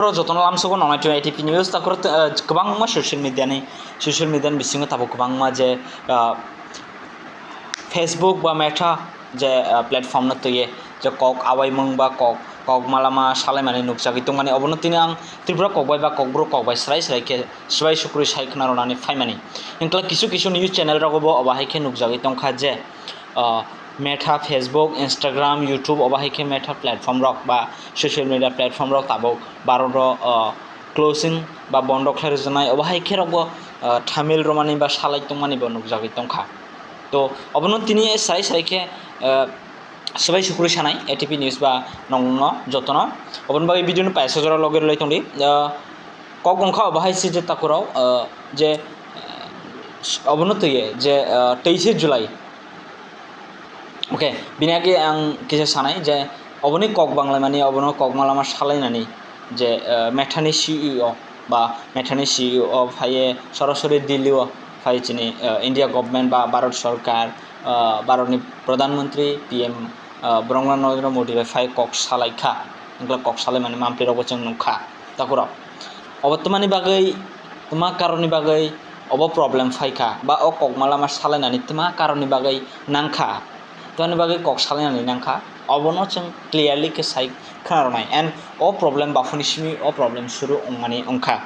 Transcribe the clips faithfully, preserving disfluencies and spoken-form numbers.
Oro jotono lamsogo nongnai twi A T P news, takoro, eh, kwbangma social media ni, social media ni bisingo tabuk kwbangma je, ah, Facebook ba Meta je, ah, platform no twiye je kok awaimung ba kok, kok malama salaimani nukjagwi tongmani, obono tini ang Tripura kok bai ba Kokborok kok bai srai srai khe swbai sukrui sai khna rwnani phaimani. Hwnkhe kisu kisu news channel rogo bo obo hai khe nukjagwi tongkha je, ah, Meta, Facebook, Instagram, YouTube, obo hai khe Meta platform rok ba social media platform rok tabuk Bharat o, ah, closing ba bondo khlai rwjaknai, obo hai khe rokbo, ah, thamil romani ba salai tongmani bo nukjagwi tongkha. To obono tini sai sai khe, ah, swbai sukrui sanai A T P news ba nongno jotono. Oboni bagwi video no paisa jora logi rwlai tongdi. Ah, kok wngkha obo hai se je takurok, ah, je, ah, obono twiye je, ah, teise July. Okay, bini age ang kisa sanai je oboni kok banglaimani, obono kok malama salainani je, eh, Meta ni C E O ba Meta ni C E O phaiye sorasori Delhi o phai chini, eh, India government ba Bharat Sarkar, eh, Bharat ni Pradhan Mantri P M, eh, Brahma Narendra Modi bai phai kok salaikha, wngkha kok salaimani mampli rokbo chwng nukha. Takurok. Obo twmani bagwi, twma karonni bagwi obo problem phaikha, ba o kok malama salainani twma karonni bagwi nangkha, twmani bagwi kok salainani nangkha, obono chwng clearly khe sai khna rwnai. And o problem baphuni simi o problem suru wngmani wngkha.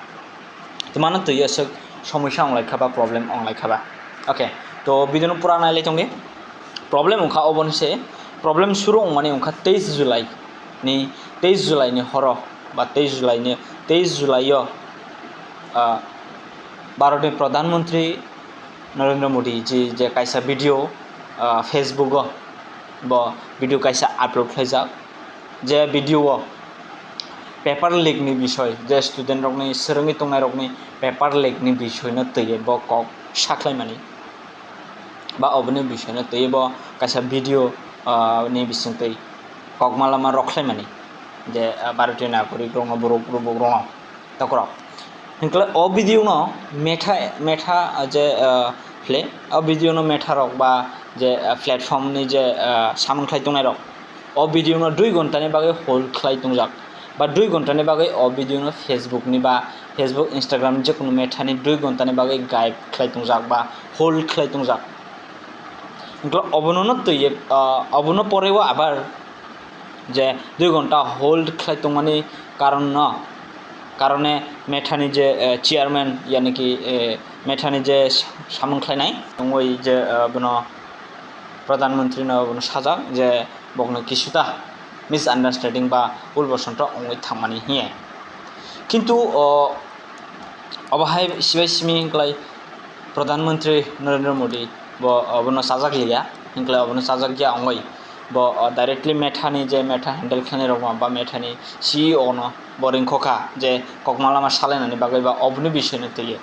Twmano twi aswk somosya wnglaikha ba problem wnglaikha ba. Okay, to video no pura nailai tongdi. Problem wngkha oboni se, problem suru wngmani wngkha teis July ni, teis July ni horo ba teis July ni, teis July o, ah, Bharat ni Pradhan Mantri Narendra Modi ji je kaisa video, ah, Facebook o bo video kaisa upload khlaijak, je video o paper leak ni bisoi, je student rokni swrwngwi tongnai rokni paper leak ni bisoi no twiwi bo kok sakhlaimani. Ba oboni bisoino twiwi bo kaisa video, ah, ni bisingtwi kokma lama rok khlaimani je, ah, Bharatiyo nagorik rokno borok rubuk rokno tokrok. Hinkhe o video no Meta, Meta, ah, je, ah, phle, o video no Meta rok ba je, ah, platform ni je, ah, samung khlai tongnai rok, o video no dui ghonta ni bagwi hold khlai tongjak, ba dui ghonta ni bagwi o video no Facebook ni ba Facebook, Instagram, je kunu Meta ni dui ghonta ni bagwi gaib khlai tongjak ba hold khlai tongjak. Hinkhe obono no twiwi, ah, obono pore o abar je dui ghonta hold khlai tongmani karon no, karone Meta ni je, eh, chairman, yani ki, eh, Meta ni je samung khlainai tongwi je, eh, bono Pradhan Mantri no bono sajak je bokno kisuta misunderstanding ba bul bosonto wngwi thangmani hiye. Kintu, o, obo hai sibai simi hinklai Pradhan Mantri Narendra Modi bo obono sajak liya, hinklai obono sajak ya wngwi bo, o, directly Meta ni je Meta handle khlainai rok ba Meta ni C E O no bo ringkho kha je kokma lama salainani bagwi ba oboni bisoino twiwi.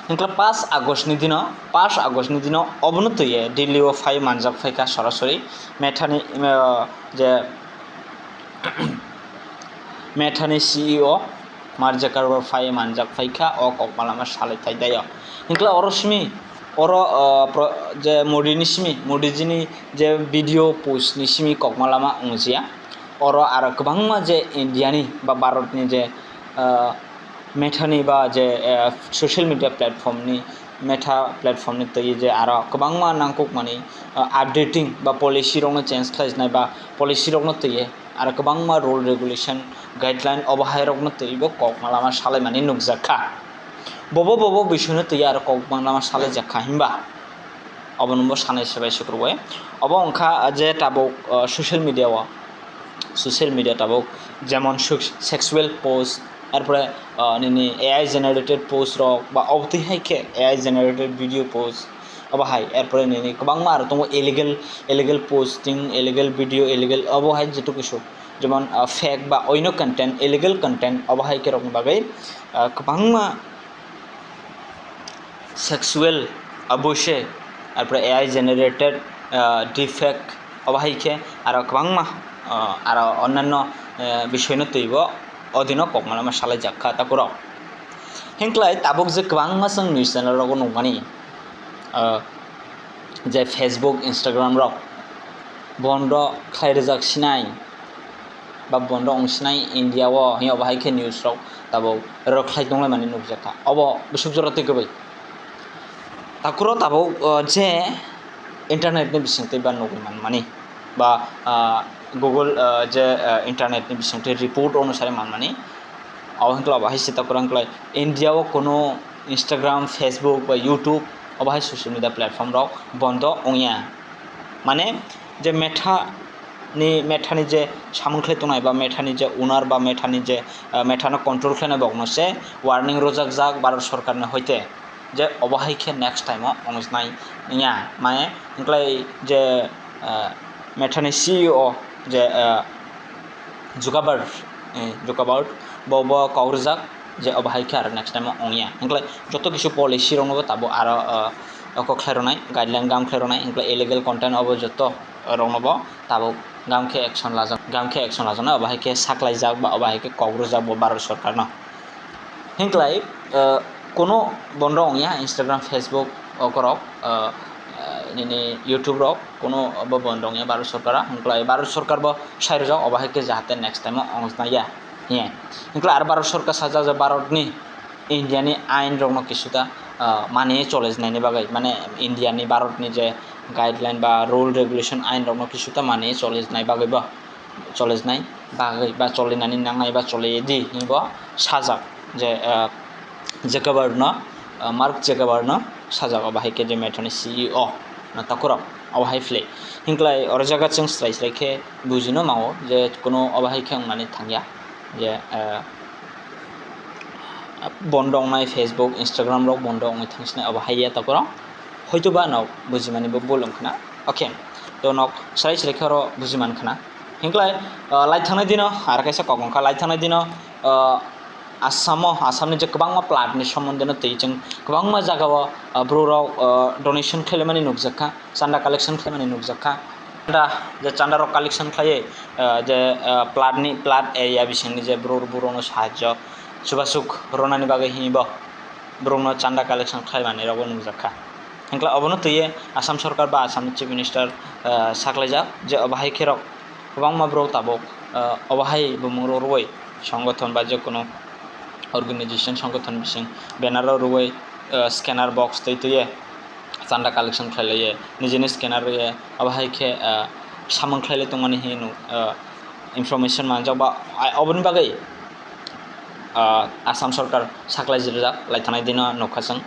Hinkhe paanch August ni dino, paanch August ni dino obono twiwi Delhi o phai manjak phaikha sorasori Meta ni, eh, je Meta ni C E O Mark Zuckerberg phai manjak phaikha o kokma lama salai thai daio. Hinkhe oro simi, oro, eh, pro-, je Modi ni simi, Modi ji ni je video post ni simi kokma lama wngjiya. Oro aro kwbangma je India ni ba Bharat ni je, eh, Meta ni ba je, eh, social media platform ni, Meta platform ni twiwi je aro kwbangma nangkukmani, eh, updating ba policy rokno change khlaijnai ba policy rokno twiwi aro kwbangma rule regulation, guideline obo hai rokno twiwi bo kokma lama salaimani nukjak kha. Bobo bobo bisoino twiwi aro kokma lama salaijak kha hinba obono bo sanai se bai sukrubui. Obo wngkha je tabuk, uh, social media o, social media tabuk jemon suk-, sexual post, arpore, uh, nini A I generated post rok ba obotwi hai khe A I generated video post obo hai, arpore nini kwbangma aro tongo illegal, illegal posting, illegal video, illegal obo hai jeto kisu jemon, uh, fake ba oino content, illegal content obo hai khe rokni bagwi, uh, kwbangma sexual abuse, arpore A I generated, ah, deepfake, obo hai khe aro kwbangma, ah, aro onnanno, eh, bisoino twibo o dino kokma lama salaijak kha takurok. Hinklai tabuk je kwbangma chwng news channel rogo nukmani, ah, je Facebook, Instagram rok bondo khlai rijak sinai. ba bondo wngsinai India o hwnwi obo hai khe news rok tabuk rwkhlai tonglaimani nukjakha. Obo bwswk jora twi kwbwi. Takuro tabuk, o, je internet ni bisingtwi ba nugwi manmani ba, ah, Google, ah, je, ah, internet ni bisingtwi report onusari manmani, abo hwnkhe abo hai se takuro hwnkhe India o kuno Instagram, Facebook ba YouTube, obo hai social media platform rok bondo wngya. Mane je Meta ni, Meta ni je samung khlai tongnai ba Meta ni je owner ba Meta ni je, ah, Meta no control khlainai bokno se warning rwjakjak Bharat sorkar ni hoite. Je obo hai khe next time o wngjaknai wngya. Mane hwnkhlai je, ah, Meta ni C E O je, ah, Zuckerberg, eh, Zuckerberg bo, bo kok rwjak je obo hai khe aro next time o wngya. Hwnkhlai joto kisu policy rokno bo tabuk aro, ah, oko khlai rwnai, guideline gam khlai rwnai, hwnkhlai illegal content obo joto rokno bo tabuk gam khe action lajak, gam khe action lajaknai obo hai khe saklaijak ba obo hai khe kok rwjak bo Bharat sorkar no. Hwnkhlai, ah, kuno bondo wngya Instagram, Facebook okorok, ah, ah, nini YouTube rok kuno bo bondo wngya Bharat sorkar o. Hwnkhlai Bharat sorkar bo sai rwjak obo hai khe jahate next time o wngjaknai ya hiye. Hwnkhlai aro Bharat sorkar sajak je Bharat ni India ni ain rokno kisuta, ah, mani chole jwnai ni bagwi, mane India ni Bharat ni je guideline ba rule regulation ain rokno kisuta mani chole jwnai bagwi bo. Cholijnai bagwi ba cholinani nangnai ba choliya di hinwi bo sajak je, ah, Zuckerberg no, ah, Mark Zuckerberg no sajak obo hai khe je Meta ni C E O no takhurok obo hai phlai. Hwnkhlai oro jaga chwng srai srai khe bujino mao je kuno obo hai khe wngnani thangya je, ah, bondo wngnai Facebook, Instagram rok bondo wngwi thangsinai obo hai ya takhurok. Hoitoba no bujimani bo bul wngkhna. Okay, to nok srai srai khe oro bujiman khna. Hwnkhlai, ah, lai thangnai dino, aro kaisa kok wngkha, lai thangnai dino, ah, Assam o, Assam ni je kwbangma flood ni sombonde no twi chwng kwbangma jaga o, ah, borok rok, ah, donation khlaimani nukjakha, chanda collection khlaimani nukjakha. Chanda, je chanda rok collection khlaiwi, ah, je, ah, flood ni, flood area bisingni je borok, borok no sahajyo chubasuk rwnani bagwi hinwi bo borok no chanda collection khlaimani rok bo nukjakha. Hwnkhe obono twiwi Assam sorkar ba Assam ni Chief Minister, ah, saklaijak je obo hai khe rok kwbangma borok tabuk, ah, obo hai bumung rok rwui songothon ba je kono organization songothon bising banner rok rwui, ah, scanner box twi twiwi chanda collection khlai laiwi nijini scanner rwui obo hai khe, ah, samung khlai lai tongmani hinwi nuk, ah, information manjak ba, ah, oboni bagwi ah, Assam sorkar saklai rijak lai thanai dino nukha chwng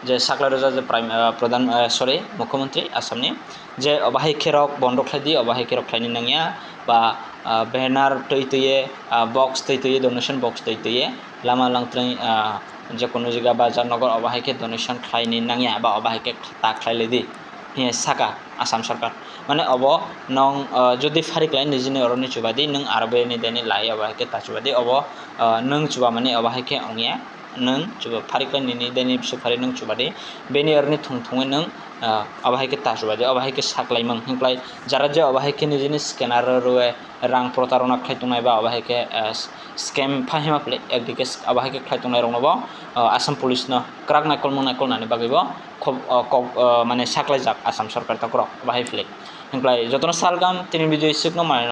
je saklai rijak je prime, ah, pradhan, ah, sorry, mukhyamantri Assam ni je obo hai khe rok bondo khlai di, obo hai khe rok khlaini nangya ba, ah, banner twi twiwi, ah, box twi twiwi, donation box twi twiwi lama langtwi, ah, je kono jaga bazar nogo obo hai khe donation khlaini nangya ba obo hai khe ta khlai lai di. Hiya saka Assam sorkar. Mane obo nong, ah, jodi phari klai nijini oroni chubadi, nwng aro bini deni lai obo hai khe ta chubadi, obo, ah, nwng chubamani obo hai khe ongya, nwng chuba phari klai nini deni bwswk phari nwng chubadi, bini oroni thung thungwi nwng, ah, obo hai khe ta chubadi, obo hai khe saklaimung. Hwnkhlai jara je obo hai khe nijini scanner rwui rang protarona khlai tongnai ba obo hai khe, ah, scam pha hima philai ekdike abo hai khe khlai tongnai rokno bo, ah, Assam police no kwrak naikol mung naikol nani bagwi bo khob, ah, kok, ah, mane saklaijak Assam sorkar takhurok abo hai philai. Hwnkhlai jotono salgam tini video isuk no manwi